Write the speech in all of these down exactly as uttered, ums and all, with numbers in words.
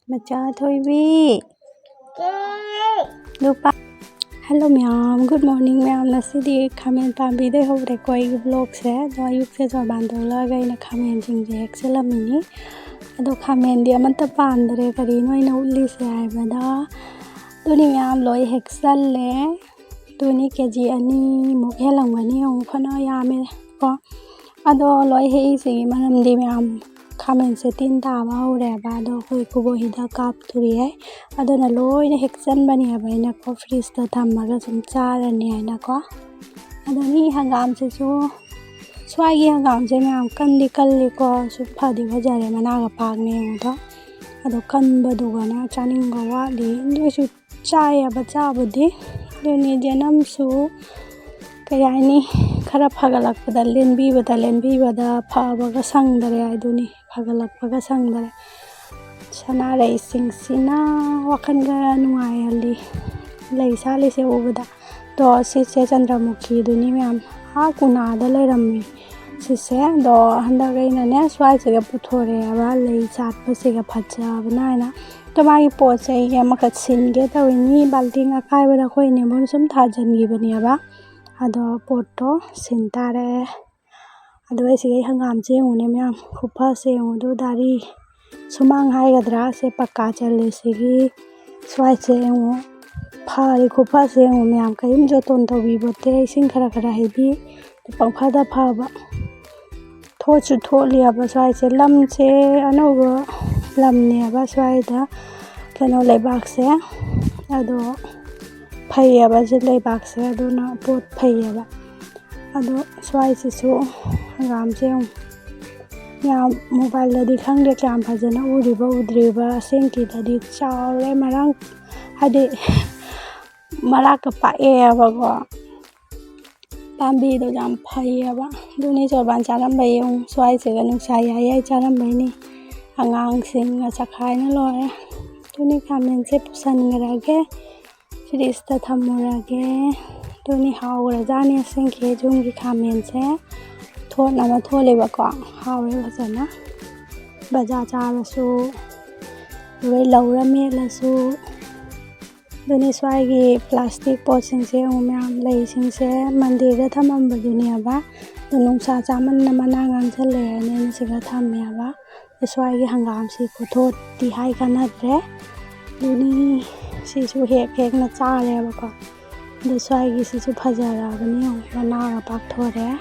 ꯃꯆꯥ ꯊꯣꯏꯕꯤ꯫ ꯂꯨꯄꯥ꯫ Hello ꯃꯌꯥꯝ, good morning ꯃꯌꯥꯝ꯫ ꯉꯁꯤꯗꯤ ꯈꯥꯃꯦꯟ ꯄꯥꯝꯕꯤꯗꯩ ꯍꯧꯔꯦꯀꯣ ꯑꯩꯒꯤ vlogꯁꯦ꯫ ꯑꯗꯣ ꯑꯌꯨꯛꯁꯦ ꯆꯣꯔꯕꯥꯟ ꯇꯧꯔꯒ ꯑꯩꯅ ꯈꯥꯃꯦꯟꯁꯤꯡꯁꯦ ꯍꯦꯛꯆꯜꯂꯝꯃꯤꯅꯤ꯫ ꯑꯗꯣ ꯈꯥꯃꯦꯟꯗꯤ ꯑꯃꯠꯇ ꯄꯥꯟꯗ꯭ꯔꯦ꯫ ꯀꯔꯤꯅꯣ ꯑꯩꯅ ꯎꯠꯂꯤꯁꯦ ꯍꯥꯏꯕꯗ, ꯑꯗꯨꯅꯤ ꯃꯌꯥꯝ ꯂꯣꯏ ꯍꯦꯛꯆꯜꯂꯦ꯫ ꯑꯗꯨꯅꯤ ꯀꯦ ꯖꯤ ꯑꯅꯤꯃꯨꯛ ꯍꯦꯜꯂꯝꯒꯅꯤ, ꯌꯦꯡꯉꯨ ꯐꯅ ꯌꯥꯝꯃꯦ ꯀꯣ꯫ ꯑꯗꯣ ꯂꯣꯏ ꯍꯦꯛꯏꯁꯤꯒꯤ ꯃꯔꯝꯗꯤ ꯃꯌꯥꯝ ꯈꯥꯃꯦꯟꯁꯦ ꯇꯤꯟ ꯇꯥꯕ ꯍꯧꯔꯦꯕ꯫ ꯑꯗꯣ ꯑꯩꯈꯣꯏ ꯏꯀꯨꯕꯣꯛ ꯍꯤꯗꯥꯛ ꯀꯥꯞꯇꯣꯔꯤꯌꯦ꯫ ꯑꯗꯨꯅ ꯂꯣꯏꯅ ꯍꯦꯛꯆꯟꯕꯅꯦꯕ ꯑꯩꯅꯀꯣ, fridgeꯇ ꯊꯝꯃꯒ ꯁꯨꯝ ꯆꯥꯔꯅꯤ ꯍꯥꯏꯅꯀꯣ꯫ ꯑꯗꯣ ꯃꯤ ꯍꯪꯒꯥꯝꯁꯤꯁꯨ, ꯁ꯭ꯋꯥꯏꯒꯤ ꯍꯪꯒꯥꯝꯁꯦ ꯃꯌꯥꯝ ꯀꯟꯗꯤ ꯀꯜꯂꯤꯀꯣ, ꯁꯨꯝ ꯐꯗꯤ ꯐꯖꯔꯦ, ꯃꯅꯥꯒ ꯄꯥꯛꯅ ꯌꯦꯡꯕꯗ꯫ ꯑꯗꯣ ꯀꯟꯕꯗꯨꯒꯅꯦ ꯆꯥꯅꯤꯡꯕ ꯋꯥꯠꯂꯤ꯫ ꯑꯗꯨ ꯑꯣꯏꯁꯨ ꯆꯥꯏꯌꯦꯕ ꯆꯥꯕꯨꯗꯤ꯫ ꯑꯗꯨꯅꯤ ꯖꯦꯅꯝꯁꯨ ꯀꯩ ꯍꯥꯏꯅꯤ, ꯈꯔ ꯐꯒꯠꯂꯛꯄꯗ ꯂꯦꯟꯕꯤꯕꯗ, ꯂꯦꯟꯕꯤꯕꯗ ꯐꯕꯒ ꯁꯪꯗꯔꯦ ꯍꯥꯏꯗꯨꯅꯤ, ꯐꯒꯠꯂꯛꯄꯒ ꯁꯪꯗꯔꯦ꯫ ꯁꯅꯥꯔꯩꯁꯤꯡꯁꯤꯅ ꯋꯥꯈꯜꯒ ꯅꯨꯡꯉꯥꯏꯍꯜꯂꯤ, ꯂꯩ ꯁꯥꯠꯂꯤꯁꯦ ꯎꯕꯗ꯫ ꯑꯗꯣ ꯁꯤꯁꯦ ꯆꯟꯗ꯭ꯔꯃꯨꯈꯤꯗꯨꯅꯤ ꯃꯌꯥꯝ, ꯑꯥ ꯀꯨꯅꯥꯗ ꯂꯩꯔꯝꯃꯤ ꯁꯤꯁꯦ꯫ ꯑꯗꯣ ꯍꯟꯗꯛ ꯑꯩꯅꯅꯦ ꯁ꯭ꯋꯥꯏꯁꯤꯒ ꯄꯨꯊꯣꯔꯛꯑꯦꯕ, ꯂꯩ ꯁꯥꯠꯄꯁꯤꯒ ꯐꯖꯕꯅ ꯍꯥꯏꯅ꯫ ꯑꯗꯣ ꯃꯥꯒꯤ ꯄꯣꯠꯁꯦ ꯑꯩꯒꯤ ꯑꯃꯈꯛ ꯁꯤꯟꯒꯦ ꯇꯧꯔꯤꯅꯤ꯫ ꯕꯥꯜꯇꯤꯟ ꯑꯀꯥꯏꯕꯗ ꯑꯩꯈꯣꯏ ꯏꯅꯦꯝꯕꯣꯛꯅ ꯁꯨꯝ ꯊꯥꯖꯤꯟꯈꯤꯕꯅꯦꯕ꯫ ꯑꯗꯣ ꯄꯣꯠꯇꯣ ꯁꯤꯟ ꯇꯥꯔꯦ꯫ ꯑꯗꯣ ꯑꯩ ꯁꯤꯒꯤ ꯍꯪꯒꯥꯝꯁꯦ ꯌꯦꯡꯉꯨꯅꯦ ꯃꯌꯥꯝ, ꯈꯨꯐꯁꯦ ꯌꯦꯡꯉꯨ꯫ ꯑꯗꯨ ꯗꯥꯔꯤ ꯁꯨꯃꯥꯡ ꯍꯥꯏꯒꯗ꯭ꯔꯥ, ꯁꯦ ꯄꯛꯀꯥ ꯆꯜꯂꯦ ꯁꯤꯒꯤ꯫ ꯁ꯭ꯋꯥꯏꯁꯦ ꯌꯦꯡꯉꯨ, ꯐꯔꯦ ꯈꯨꯐꯁꯦ ꯌꯦꯡꯉꯨ ꯃꯌꯥꯝ, ꯀꯔꯤꯝ ꯖꯣꯇꯣꯟ ꯇꯧꯕꯤꯕꯣꯠꯇꯦ꯫ ꯏꯁꯤꯡ ꯈꯔ ꯈꯔ ꯍꯩꯕꯤ, ꯄꯪꯐꯗ ꯐꯕ꯫ ꯊꯣꯠꯁꯨ ꯊꯣꯠꯂꯤꯑꯕ ꯁ꯭ꯋꯥꯏꯁꯦ꯫ ꯂꯝꯁꯦ ꯑꯅꯧꯕ ꯂꯝꯅꯦꯕ ꯁ꯭ꯋꯥꯏꯗ, ꯀꯩꯅꯣ, ꯂꯩꯕꯥꯛꯁꯦ꯫ ꯑꯗꯣ ꯐꯩꯌꯦꯕ ꯁꯤ ꯂꯩꯕꯥꯛꯁꯦ, ꯑꯗꯨꯅ ꯄꯣꯠ ꯐꯩꯌꯦꯕ꯫ ꯑꯗꯣ ꯁ꯭ꯋꯥꯏꯁꯤꯁꯨ ꯍꯪꯒꯥꯝꯁꯦ ꯌꯦꯡꯉꯨ꯫ ꯌꯥꯝ, mobileꯗꯗꯤ ꯈꯪꯗꯦ ꯀꯌꯥꯝ ꯐꯖꯅ ꯎꯔꯤꯕ ꯎꯗ꯭ꯔꯤꯕ, ꯑꯁꯦꯡꯀꯤꯗꯗꯤ ꯆꯥꯎꯔꯦ, ꯃꯔꯥꯡ, ꯍꯥꯏꯗꯤ ꯃꯔꯥꯛꯀ ꯄꯥꯛꯑꯦꯕꯀꯣ꯫ ꯄꯥꯝꯕꯤꯗꯣ ꯌꯥꯝ ꯐꯩꯌꯦꯕ꯫ ꯑꯗꯨꯅꯤ ꯆꯣꯔꯕꯥꯟ ꯆꯥꯔꯝꯕ ꯌꯦꯡꯉꯨ, ꯁ꯭ꯋꯥꯏꯁꯤꯒ ꯅꯨꯡꯁꯥ ꯌꯥꯏ ꯌꯥꯏ ꯆꯥꯔꯝꯕꯩꯅꯤ꯫ ꯑꯉꯥꯡꯁꯤꯡꯅ ꯆꯈꯥꯏꯅ ꯂꯣꯏꯔꯦ꯫ ꯑꯗꯨꯅꯤ ꯈꯥꯃꯦꯟꯁꯦ ꯄꯨꯁꯟꯈ꯭ꯔꯒꯦ, ꯐ꯭ꯔꯤꯖꯇ ꯊꯝꯃꯨꯔꯒꯦ꯫ ꯑꯗꯨꯅꯤ ꯍꯥꯎꯈ꯭ꯔꯖꯥꯠꯅꯤ ꯑꯁꯦꯡꯀꯤ ꯌꯨꯝꯒꯤ ꯈꯥꯃꯦꯟꯁꯦ꯫ ꯊꯣꯠꯅ ꯑꯃ ꯊꯣꯠꯂꯦꯕꯀꯣ, ꯍꯥꯎꯔꯦ ꯐꯖꯅ꯫ ꯕꯖꯥꯔ ꯆꯥꯔꯁꯨ, ꯑꯗꯨꯒ ꯂꯧꯔ ꯃꯦꯠꯂꯁꯨ꯫ ꯑꯗꯨꯅꯤ ꯁ꯭ꯋꯥꯏꯒꯤ ꯄ꯭ꯂꯥꯁꯇꯤꯛ ꯄꯣꯠꯁꯤꯡꯁꯦ ꯌꯦꯡꯉꯨ ꯃꯌꯥꯝ, ꯂꯩꯁꯤꯡꯁꯦ ꯃꯟꯗꯤꯔꯗ ꯊꯝꯃꯝꯕꯗꯨꯅꯦꯕ꯫ ꯑꯗꯨ ꯅꯨꯡꯁꯥ ꯆꯥꯃꯟꯅ ꯃꯅꯥ ꯉꯥꯡꯁꯜꯂꯛꯑꯦꯅ ꯑꯩꯅ ꯁꯤꯗ ꯊꯝꯃꯦꯕ꯫ ꯑꯗꯨ ꯁ꯭ꯋꯥꯏꯒꯤ ꯍꯪꯒꯥꯝꯁꯤ ꯈꯨꯊꯣꯠꯇꯤ ꯍꯥꯏ ꯀꯥꯟꯅꯗ꯭ꯔꯦ꯫ ꯑꯗꯨꯅꯤ ꯁꯤꯁꯨ ꯍꯦꯛ ꯍꯦꯛꯅ ꯆꯥꯔꯦꯕꯀꯣ꯫ ꯑꯗꯨ ꯁ꯭ꯋꯥꯏꯒꯤꯁꯤꯁꯨ ꯐꯖꯔꯕꯅꯤ ꯌꯦꯡꯉꯨ, ꯃꯅꯥꯒ ꯄꯥꯛꯊꯣꯔꯛꯑꯦ꯫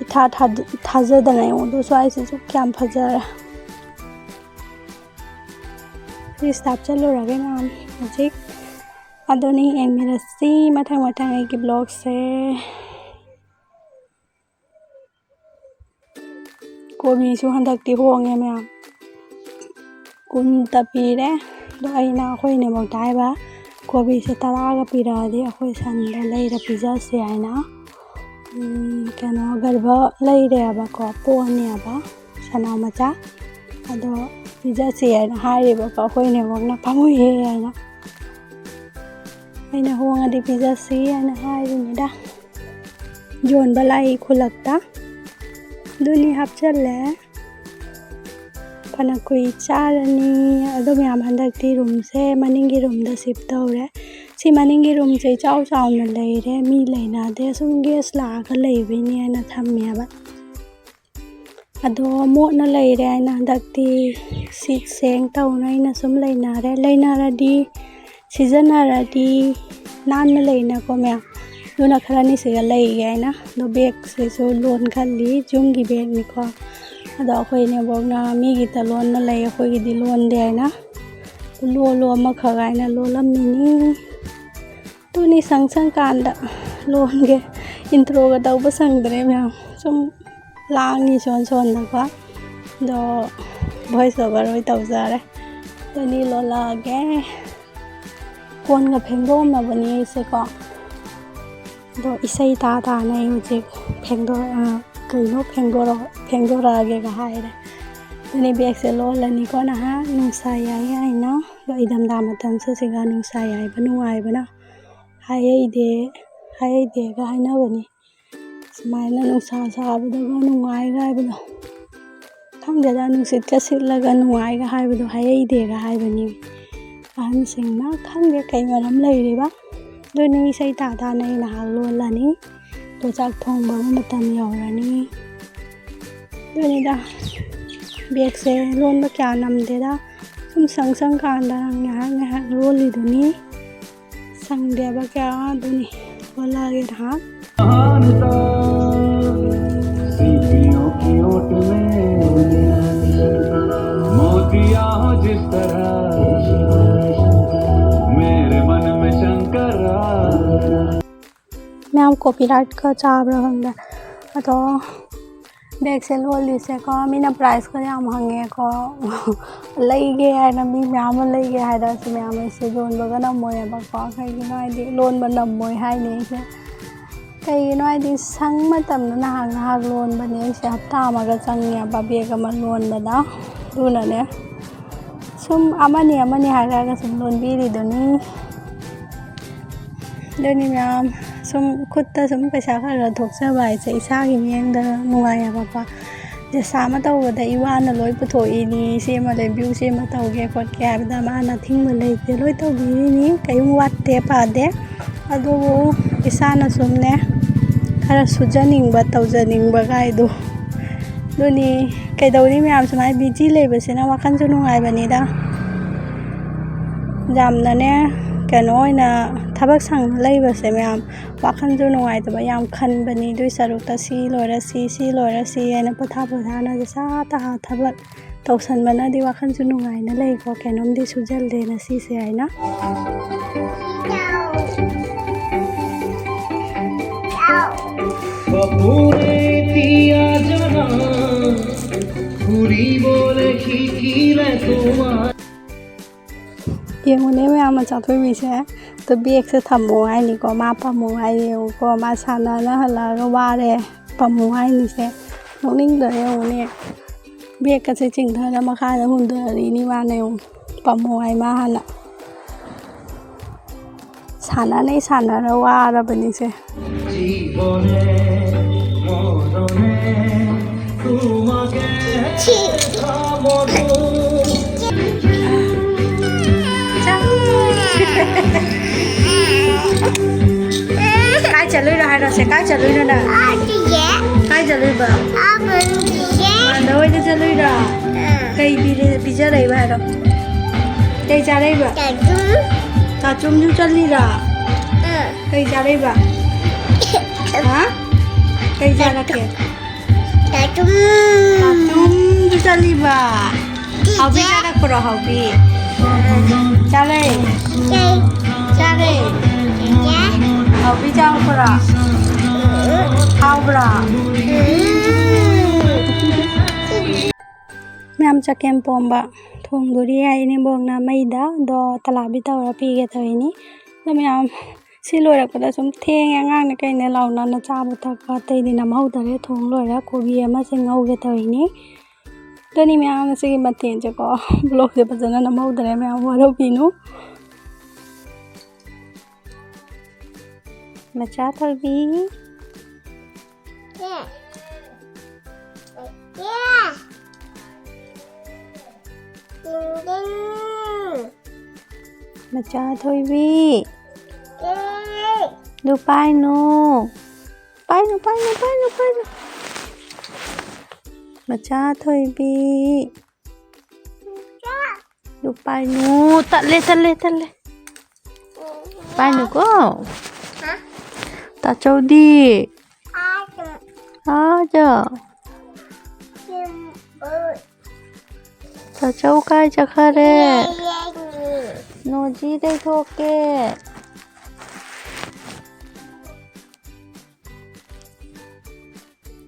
ꯏꯊꯥ ꯊꯥꯖ-, ꯊꯥꯖꯗꯅ ꯌꯦꯡꯉꯨ, ꯑꯗꯨ ꯁ꯭ꯋꯥꯏꯁꯤꯁꯨ ꯀꯌꯥꯝ ꯐꯖꯔꯦ꯫ ꯐ꯭ꯔꯤꯖꯇ ꯍꯥꯞꯆꯜꯂꯨꯔꯒꯦ ꯃꯌꯥꯝ ꯍꯧꯖꯤꯛ꯫ ꯑꯗꯨꯅꯤ ꯌꯦꯡꯃꯤꯟꯅꯁꯤ ꯃꯊꯪ ꯃꯊꯪ ꯑꯩꯒꯤ ꯕ꯭ꯂꯣꯒꯁꯦ꯫ ꯀꯣꯕꯤꯁꯨ ꯍꯟꯗꯛꯇꯤ ꯍꯣꯡꯉꯦ ꯃꯌꯥꯝ, ꯀꯨꯟꯇ ꯄꯤꯔꯦ꯫ ꯑꯗꯣ ꯑꯩꯅ ꯑꯩꯈꯣꯏ ꯏꯅꯦꯝꯕꯣꯛꯇ ꯍꯥꯏꯕ, ꯀꯣꯕꯤꯁꯦ ꯇꯔꯥꯒ ꯄꯤꯔꯛꯑꯗꯤ ꯑꯩꯈꯣꯏ ꯁꯟꯗ ꯂꯩꯔ ꯄꯤꯖꯁꯦ ꯍꯥꯏꯅ꯫ ꯎꯝ, ꯀꯩꯅꯣ, ꯒꯔꯚ ꯂꯩꯔꯦꯕꯀꯣ, ꯄꯣꯛꯑꯅꯦꯕ ꯁꯅꯥ ꯃꯆꯥ꯫ ꯑꯗꯣ ꯄꯤꯖꯁꯦ ꯍꯥꯏꯅ ꯍꯥꯏꯔꯦꯕꯀꯣ ꯑꯩꯈꯣꯏ ꯏꯅꯦꯝꯕꯣꯛꯅ, "ꯄꯥꯝꯃꯨꯏꯌꯦ" ꯍꯥꯏꯅ꯫ ꯑꯩꯅ ꯍꯣꯡꯉꯗꯤ ꯄꯤꯖꯁꯤ ꯍꯥꯏꯅ ꯍꯥꯏꯔꯤꯅꯤꯗ꯫ ꯌꯣꯟꯕ ꯂꯥꯛꯏ ꯈꯨꯜꯂꯛꯇ꯫ ꯑꯗꯨꯅꯤ ꯍꯥꯞꯆꯜꯂꯦ꯫ ꯐꯅ ꯀꯨꯏ ꯆꯥꯔꯅꯤ꯫ ꯑꯗꯣ ꯃꯌꯥꯝ, ꯍꯟꯗꯛꯇꯤ ꯔꯨꯝꯁꯦ ꯃꯅꯤꯡꯒꯤ ꯔꯨꯝꯗ ꯁꯤꯐ ꯇꯧꯔꯦ꯫ ꯁꯤ ꯃꯅꯤꯡꯒꯤ ꯔꯨꯝꯁꯦ ꯏꯆꯥꯎ ꯆꯥꯎꯅ ꯂꯩꯔꯦ, ꯃꯤ ꯂꯩꯅꯗꯦ, ꯁꯨꯝ ꯒꯦꯁ ꯂꯥꯛꯑꯒ ꯂꯩꯕꯩꯅꯦꯅ ꯊꯝꯃꯦꯕ꯫ ꯑꯗꯣ ꯃꯣꯠꯅ ꯂꯩꯔꯦ ꯍꯥꯏꯅ ꯍꯟꯗꯛꯇꯤ ꯁꯤꯠ ꯁꯦꯡ ꯇꯧꯅ ꯑꯩꯅ ꯁꯨꯝ ꯂꯩꯅꯔꯦ꯫ ꯂꯩꯅꯔꯗꯤ, ꯁꯤꯖꯤꯟꯅꯔꯗꯤ ꯅꯥꯟꯅ ꯂꯩꯅꯀꯣ ꯃꯌꯥꯝ꯫ ꯑꯗꯨꯅ ꯈꯔꯅꯤ ꯁꯤꯗ ꯂꯩꯒꯦ ꯍꯥꯏꯅ꯫ ꯑꯗꯣ ꯕꯦꯒꯁꯤꯁꯨ ꯂꯣꯟꯈꯠꯂꯤ, ꯌꯨꯝꯒꯤ ꯕꯦꯒꯅꯤꯀꯣ꯫ ꯑꯗꯣ ꯑꯩꯈꯣꯏ ꯏꯅꯦꯝꯕꯣꯛꯅ ꯃꯤꯒꯤꯇ ꯂꯣꯟꯅ ꯂꯩ, ꯑꯩꯈꯣꯏꯒꯤꯗꯤ ꯂꯣꯟꯗꯦ ꯍꯥꯏꯅ꯫ ꯂꯣꯜꯂꯣ ꯑꯃꯈꯛ ꯍꯥꯏꯅ ꯂꯣꯜꯂꯝꯃꯤꯅꯤ꯫ ꯑꯗꯨꯅꯤ ꯁꯪ ꯁꯪꯀꯥꯟꯗ ꯂꯣꯟꯒꯦ꯫ ꯏꯟꯇ꯭ꯔꯣꯒ ꯇꯧꯕ ꯁꯪꯗ꯭ꯔꯦ ꯃꯌꯥꯝ꯫ ꯁꯨꯝ ꯂꯥꯡꯉꯤ ꯁꯣꯟ ꯁꯣꯟꯗꯀꯣ꯫ ꯑꯗꯣ ꯚꯣꯏꯁ ꯑꯣꯚꯔ ꯑꯣꯏ ꯇꯧꯖꯔꯦ꯫ ꯑꯗꯨꯅꯤ ꯂꯣꯜꯂꯛꯑꯒꯦ꯫ ꯀꯣꯟꯒ ꯐꯦꯡꯗꯣꯛꯑꯝꯃꯕꯅꯤ ꯑꯩꯁꯦꯀꯣ꯫ ꯑꯗꯣ ꯏꯁꯩ ꯇꯥ ꯇꯥꯅ ꯑꯩ ꯍꯧꯖꯤꯛ ꯐꯦꯡꯗꯣꯛ-, ꯑ, ꯀꯩꯅꯣ ꯐꯦꯡꯗꯣꯔꯛ-, ꯐꯦꯡꯗꯣꯔꯛꯑꯒꯦꯒ ꯍꯥꯏꯔꯦ꯫ ꯑꯗꯨꯅꯤ ꯕꯦꯒꯁꯦ ꯂꯣꯜꯂꯅꯤꯀꯣ ꯅꯍꯥꯛ, ꯅꯨꯡꯁꯥ ꯌꯥꯏ ꯍꯥꯏꯅ꯫ ꯑꯗꯣ ꯏꯪꯊꯝꯊꯥ ꯃꯇꯝꯁꯦ ꯁꯤꯒ ꯅꯨꯡꯁꯥ ꯌꯥꯏꯕ ꯅꯨꯡꯉꯥꯏꯕꯅ ꯍꯥꯏꯍꯩꯗꯦ, ꯍꯥꯏꯍꯩꯗꯦꯒ ꯍꯥꯏꯅꯕꯅꯤ꯫ ꯁꯨꯃꯥꯏꯅ ꯅꯨꯡꯁꯥ ꯁꯥꯕꯗꯒ ꯅꯨꯡꯉꯥꯏꯒ ꯍꯥꯏꯕꯗꯣ꯫ ꯈꯪꯗꯦꯗ, ꯅꯨꯡꯁꯤꯠꯀ ꯁꯤꯠꯂꯒ ꯅꯨꯡꯉꯥꯏꯒ ꯍꯥꯏꯕꯗꯣ ꯍꯥꯏꯍꯩꯗꯦꯒ ꯍꯥꯏꯕꯅꯤ ꯑꯍꯟꯁꯤꯡꯅ꯫ ꯈꯪꯗꯦ ꯀꯩ ꯃꯔꯝ ꯂꯩꯔꯤꯕ꯫ ꯑꯗꯨꯅꯤ ꯏꯁꯩ ꯇꯥ ꯇꯥꯅ ꯑꯩ ꯅꯍꯥꯛ ꯂꯣꯜꯂꯅꯤ꯫ ꯑꯗꯣ ꯆꯥꯛ ꯊꯣꯡꯕ ꯃꯇꯝ ꯌꯧꯔꯅꯤ꯫ ꯑꯗꯨꯅꯤꯗ, ꯕꯦꯒꯁꯦ ꯂꯣꯟꯕ ꯀꯌꯥ ꯅꯝꯗꯦꯗ꯫ ꯁꯨꯝ ꯁꯪ ꯁꯪ ꯀꯥꯟꯗ ꯉꯥꯏꯍꯥꯛ ꯉꯥꯏꯍꯥꯛ ꯂꯣꯜꯂꯤꯗꯨꯅꯤ꯫ ꯁꯪꯗꯦꯕ ꯀꯌꯥ꯫ ꯑꯗꯨꯅꯤ ꯂꯣꯜꯂꯛꯑꯒꯦ ꯅꯍꯥꯛ꯫ सीपियों की ओट में मोतिया हो जिस तरह, मेरे मन में शंकर। ꯃꯌꯥꯝ ꯀꯣꯄꯤꯔꯥꯏꯠꯀ ꯆꯥꯕ꯭ꯔꯥ ꯈꯪꯗꯦ꯫ ꯑꯗꯣ ꯕꯦꯒꯁꯦ ꯂꯣꯜꯂꯤꯁꯦꯀꯣ, ꯃꯤꯅ ꯄ꯭ꯔꯥꯏꯖꯀ ꯌꯥꯝ ꯍꯪꯉꯦꯀꯣ꯫ ꯂꯩꯒꯦ ꯍꯥꯏꯅ ꯃꯤ ꯃꯌꯥꯝ ꯑꯃ ꯂꯩꯒꯦ ꯍꯥꯏꯔꯁꯨ ꯃꯌꯥꯝ ꯑꯩꯁꯦ ꯌꯣꯟꯕꯒ ꯅꯝꯃꯣꯏꯕꯀꯣ꯫ ꯀꯩꯒꯤꯅꯣ ꯍꯥꯏꯗꯤ ꯂꯣꯟꯕ ꯅꯝꯃꯣꯏ ꯍꯥꯏꯅꯤ ꯑꯩꯁꯦ꯫ ꯀꯩꯒꯤꯅꯣ ꯍꯥꯏꯗꯤ ꯁꯪ ꯃꯇꯝꯗ ꯅꯍꯥꯛ ꯉꯥꯏꯍꯥꯛ ꯂꯣꯟꯕꯅꯦ ꯑꯩꯁꯦ꯫ ꯍꯞꯇꯥ ꯑꯃꯒ ꯆꯪꯉꯦꯕ ꯕꯦꯒ ꯑꯃ ꯂꯣꯟꯕꯗ꯫ ꯑꯗꯨꯅꯅꯦ ꯁꯨꯝ ꯑꯃꯅꯤ ꯑꯃꯅꯤ ꯍꯥꯏꯔꯛꯑꯒ ꯁꯨꯝ ꯂꯣꯟꯕꯤꯔꯤꯗꯨꯅꯤ꯫ ꯑꯗꯨꯅꯤ ꯃꯌꯥꯝ, ꯁꯨꯝ ꯈꯨꯠꯇ ꯁꯨꯝ ꯄꯩꯁꯥ ꯈꯔ ꯈꯔ ꯊꯣꯛꯆꯕ ꯍꯥꯏꯁꯦ ꯏꯁꯥꯒꯤ ꯃꯤꯠꯌꯦꯡꯗ ꯅꯨꯡꯉꯥꯏꯌꯦꯕꯀꯣ꯫ ꯄꯩꯁꯥ ꯑꯃ ꯇꯧꯕꯗ ꯏꯋꯥꯅ ꯂꯣꯏ ꯄꯨꯊꯣꯛꯏꯅꯤ, ꯁꯤ ꯑꯃ ꯂꯩꯕꯤꯌꯨ, ꯁꯤ ꯑꯃ ꯇꯧꯒꯦ ꯈꯣꯠꯀꯦ ꯍꯥꯏꯕꯗ ꯃꯥꯅ ꯑꯊꯤꯡꯕ ꯂꯩꯇꯦ, ꯂꯣꯏ ꯇꯧꯕꯤꯔꯤꯅꯤ, ꯀꯩꯝ ꯋꯥꯠꯇꯦ ꯄꯥꯗꯦ꯫ ꯑꯗꯨꯕꯨ ꯏꯁꯥꯅ ꯁꯨꯝꯅꯦ ꯈꯔ ꯁꯨꯖꯅꯤꯡꯕ ꯇꯧꯖꯅꯤꯡꯕ ꯀꯥꯏꯗꯣ꯫ ꯑꯗꯨꯅꯤ, ꯀꯩꯗꯧꯅꯤ ꯃꯌꯥꯝ, ꯁꯨꯃꯥꯏꯅ ꯕꯤꯖꯤ ꯂꯩꯕꯁꯤꯅ ꯋꯥꯈꯜꯁꯨ ꯅꯨꯡꯉꯥꯏꯕꯅꯤꯗ꯫ ꯌꯥꯝꯅꯅꯦ ꯀꯩꯅꯣ ꯑꯣꯏꯅ ꯊꯕꯛ ꯁꯪꯅ ꯂꯩꯕꯁꯦ ꯃꯌꯥꯝ ꯋꯥꯈꯜꯁꯨ ꯅꯨꯡꯉꯥꯏꯇꯕ ꯌꯥꯝ ꯈꯟꯕꯅꯤ꯫ ꯑꯗꯨꯏ ꯁꯔꯨꯛꯇ ꯁꯤ ꯂꯣꯏꯔ ꯁꯤ, ꯁꯤ ꯂꯣꯏꯔ ꯁꯤ ꯍꯥꯏꯅ ꯄꯣꯊꯥ ꯄꯣꯊꯥꯅ ꯖꯁꯥ ꯇꯥꯍꯥ ꯊꯕꯛ ꯇꯧꯁꯟꯕꯅꯗꯤ ꯋꯥꯈꯜꯁꯨ ꯅꯨꯡꯉꯥꯏꯅ ꯂꯩꯀꯣ꯫ ꯀꯩꯅꯣꯝꯗꯤ ꯁꯨꯖꯜꯂꯦ ꯉꯁꯤꯁꯦ ꯍꯥꯏꯅ꯫ पप्पू ने दिया जहां, पूरी बोले खिड़की ले तुम्हारा। ꯌꯦꯡꯉꯨꯅꯦ ꯃꯌꯥꯝ, ꯃꯆꯥ ꯊꯣꯏꯕꯤꯁꯦ ꯑꯗꯣ ꯕꯦꯒꯁꯦ ꯊꯝꯃꯣ ꯍꯥꯏꯅꯤꯀꯣ, ꯃꯥ ꯄꯝꯃꯣ ꯍꯥꯏꯅꯤ꯫ ꯌꯦꯡꯉꯨꯀꯣ, ꯃꯥ ꯁꯥꯟꯅꯅ ꯍꯜꯂꯛꯑꯒ ꯋꯥꯔꯦ, ꯄꯝꯃꯣ ꯍꯥꯏꯅꯤꯁꯦ꯫ ꯅꯣꯛꯅꯤꯡꯗꯣꯔꯦ ꯌꯦꯡꯉꯨꯅꯦ꯫ ꯕꯦꯒꯀꯁꯦ ꯆꯤꯡꯊꯔ ꯃꯈꯥꯗ ꯍꯨꯟꯗꯔꯛꯏꯅꯤ ꯃꯥꯅ ꯌꯦꯡꯉꯨ꯫ ꯄꯝꯃꯣ ꯍꯥꯏ ꯃꯥ ꯍꯥꯟꯅ꯫ ꯁꯥꯟꯅꯅꯩ ꯁꯥꯟꯅꯔ ꯋꯥꯔꯕꯅꯤꯁꯦ꯫ ꯀꯥꯏ ꯆꯠꯂꯨꯏꯅꯣ ꯍꯥꯏꯔꯣꯁꯦ? ꯀꯥꯏ ꯆꯠꯂꯨꯏꯅꯣ ꯅꯪ? ꯀꯥꯏ ꯆꯠꯂꯨꯏꯕ? ꯃꯥꯟꯗ ꯍꯣꯏꯗ ꯆꯠꯂꯨꯏꯔꯣ? ꯀꯩ ꯄꯤ-, ꯄꯤꯖꯔꯛꯏꯕ ꯍꯥꯏꯔꯣ? ꯀꯩ ꯆꯥꯔꯛꯏꯕ? ꯀꯥꯆꯨꯝꯁꯨ ꯆꯠꯂꯤꯔꯣ? ꯀꯩ ꯆꯥꯔꯛꯏꯕ? ꯍꯥ? ꯀꯩ ꯆꯥꯔꯛꯀꯦ? ꯀꯥꯆꯨꯝꯁꯨ ꯆꯠꯂꯤꯕ? ꯍꯥꯎꯕꯤ ꯆꯥꯔꯛꯄ꯭ꯔꯣ, ꯍꯥꯎꯕꯤ? ꯆꯥꯔꯛꯑꯦ? ꯆꯥꯔꯛꯑꯦ? ꯍꯥꯎꯕꯤ ꯆꯥꯔꯛꯄ꯭ꯔꯣ? ꯍꯥꯎꯕ꯭ꯔꯣ? ꯃꯌꯥꯝ ꯆꯒꯦꯝ ꯄꯣꯝꯕ ꯊꯣꯡꯗꯣꯔꯤ ꯍꯥꯏ ꯏꯅꯦꯝꯕꯣꯛꯅ ꯃꯩꯗ, ꯑꯗꯣ ꯇꯂꯥꯕꯤ ꯇꯧꯔ ꯄꯤꯒꯦ ꯇꯧꯔꯤꯅꯤ꯫ ꯑꯗꯣ ꯃꯌꯥꯝ ꯁꯤ ꯂꯣꯏꯔꯛꯄꯗ ꯁꯨꯝ ꯊꯦꯡꯉꯦ, ꯑꯉꯥꯡꯅ ꯀꯩꯅ ꯂꯥꯎꯅꯅ ꯆꯥꯕ ꯊꯛꯄ ꯑꯇꯩꯗꯤ ꯅꯝꯍꯧꯗꯔꯦ꯫ ꯊꯣꯡ ꯂꯣꯏꯔ ꯀꯣꯕꯤ ꯑꯃꯁꯦ ꯉꯧꯒꯦ ꯇꯧꯔꯤꯅꯤ꯫ ꯑꯗꯨꯅꯤ ꯃꯌꯥꯝ ꯉꯁꯤꯒꯤ ꯃꯊꯦꯜꯁꯦꯀꯣ꯫ ꯕ꯭ꯂꯣꯛꯁꯦ ꯐꯖꯅ ꯅꯝꯍꯧꯗꯔꯦ, ꯃꯌꯥꯝ ꯋꯥꯔꯧꯕꯤꯅꯨ꯫ ꯃꯆꯥ ꯊꯣꯏꯕꯤ꯫ ꯃꯆꯥ ꯊꯣꯏꯕꯤ꯫ ꯑꯗꯨ ꯄꯥꯏꯅꯨ꯫ ꯄꯥꯏꯅꯨ, ꯄꯥꯏꯅꯨ, ꯄꯥꯏꯅꯨ, ꯄꯥꯏꯅꯨ꯫ ꯃꯆꯥ ꯊꯣꯏꯕꯤ꯫ ꯑꯗꯨ ꯄꯥꯏꯅꯨ꯫ ꯇꯠꯂꯦ, ꯇꯠꯂꯦ, ꯇꯠꯂꯦ꯫ ꯄꯥꯏꯅꯨꯀꯣ꯫ ꯍꯥ? ꯇꯥꯆꯧꯗꯤ? ꯑꯥꯗ꯫ ꯑꯥꯗ꯫ ꯎꯝ, ꯑ꯫ ꯇꯥꯆꯧ ꯀꯥꯏ ꯆꯠꯈꯔꯦ? ꯌꯦ, ꯌꯦ, ꯌꯦ꯫ ꯅꯣꯖꯤ ꯇꯩꯊꯣꯛꯀꯦ꯫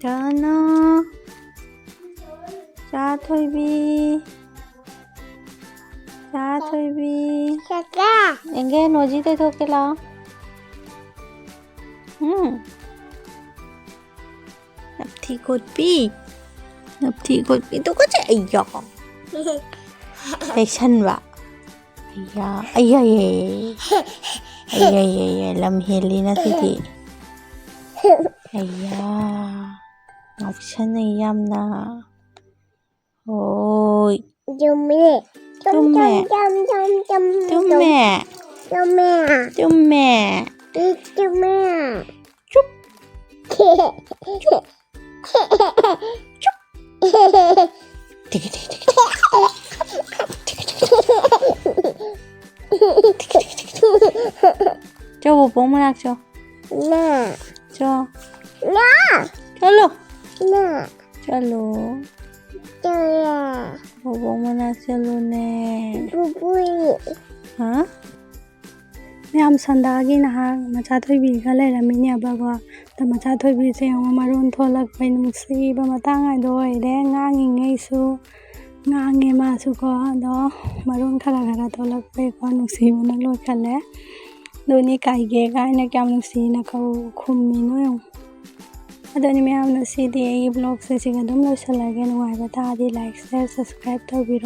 ꯆꯥꯅ꯫ ꯆꯥ ꯊꯣꯏꯕꯤ꯫ ꯆꯥ ꯊꯣꯏꯕꯤ꯫ ꯀꯀꯥ꯫ ꯑꯦꯡꯒꯦ, ꯅꯣꯖꯤ ꯇꯩꯊꯣꯛꯀꯦ ꯂꯥꯛꯑꯣ꯫ ꯎꯝ꯫ ꯅꯞꯊꯤ ꯀꯣꯠꯄꯤ꯫ ꯅꯞꯊꯤ ꯀꯣꯠꯄꯤ꯫ ꯇꯨꯀꯠꯆꯩ꯫ ꯑꯩꯌꯥ꯫ ꯇꯩꯁꯟꯕ꯫ ꯑꯩꯌꯥ꯫ ꯑꯩꯌꯥ, ꯑꯩꯌꯥ, ꯑꯩꯌꯥ꯫ ꯑꯩꯌꯥ, ꯑꯩꯌꯥ, ꯑꯩꯌꯥ꯫ ꯂꯝ ꯍꯦꯜꯂꯤ ꯅꯪꯒꯤꯗꯤ꯫ ꯑꯩꯌꯥ꯫ ꯉꯥꯎꯁꯟꯅꯩ ꯌꯥꯝꯅ꯫ ꯍꯣꯏ꯫ ꯇꯨꯝꯃꯦ꯫ ꯇꯨꯝꯃꯦ꯫ ꯇꯨꯝ, ꯇꯨꯝ, ꯇꯨꯝ, ꯇꯨꯝ, ꯇꯨꯝꯃꯦ꯫ ꯇꯨꯝꯃꯦ꯫ ꯇꯨꯝꯃꯦ꯫ ꯇꯨꯝꯃꯦ꯫ ꯆꯨꯞ꯫ ꯆꯨꯞ꯫ ꯆꯨꯞ꯫ ꯇꯤꯀꯤ, ꯇꯤꯀꯤ, ꯇꯤꯀꯤ, ꯇꯤꯀꯤ꯫ ꯇꯤꯀꯤ, ꯇꯤꯀꯤ, ꯇꯤꯀꯤ, ꯇꯤꯀꯤ꯫ ꯆꯣ, ꯕꯣꯕꯣꯛ ꯃꯅꯥꯛ ꯆꯣ꯫ ꯅꯥ꯫ ꯆꯣ꯫ ꯅꯥ꯫ ꯆꯠꯂꯣ꯫ ꯅꯥ꯫ ꯆꯠꯂꯣ꯫ ꯆꯠꯂꯣ꯫ ꯕꯣꯕꯣꯛ ꯃꯅꯥꯛ ꯆꯠꯂꯣꯅꯦ꯫ ꯕꯨꯕꯨꯏ꯫ ꯍꯥ? ꯃꯌꯥꯝ ꯁꯟꯗꯥꯒꯤ ꯅꯍꯥꯛ ꯃꯆꯥ ꯊꯣꯏꯕꯤꯒ ꯂꯩꯔꯝꯃꯤꯅꯦꯕꯀꯣ꯫ ꯑꯗ ꯃꯆꯥ ꯊꯣꯏꯕꯤꯁꯦ ꯌꯦꯡꯉꯣ, ꯃꯔꯣꯟ ꯊꯣꯛꯂꯛꯄꯩ ꯅꯨꯡꯁꯤꯕ ꯃꯇꯥꯡ ꯍꯥꯏꯗꯣ ꯑꯣꯏꯔꯦ꯫ ꯉꯥꯡꯉꯤꯉꯩꯁꯨ ꯉꯥꯡꯉꯦ ꯃꯥꯁꯨꯀꯣ꯫ ꯑꯗꯣ ꯃꯔꯣꯟ ꯈꯔ ꯈꯔ ꯊꯣꯛꯂꯛꯄꯩꯀꯣ ꯅꯨꯡꯁꯤꯕꯅ ꯂꯣꯏꯈꯠꯂꯦ꯫ ꯑꯗꯨꯅꯤ ꯀꯥꯏꯒꯦ ꯀꯥꯏꯅ ꯀꯌꯥꯝ ꯅꯨꯡꯁꯤꯅ ꯀꯧ-, ꯈꯨꯝꯃꯤꯅꯣ ꯌꯦꯡꯉꯣ꯫ ꯑꯗꯨꯅꯤ ꯃꯌꯥꯝ, ꯉꯁꯤꯗꯤ ꯑꯩꯒꯤ vlogꯁꯦ ꯁꯤꯒ ꯑꯗꯨꯝ ꯂꯣꯏꯁꯤꯜꯂꯒꯦ꯫ ꯅꯨꯡꯉꯥꯏꯕ ꯇꯥꯔꯗꯤ like, share, subscribe ꯇꯧꯕꯤꯔꯣ꯫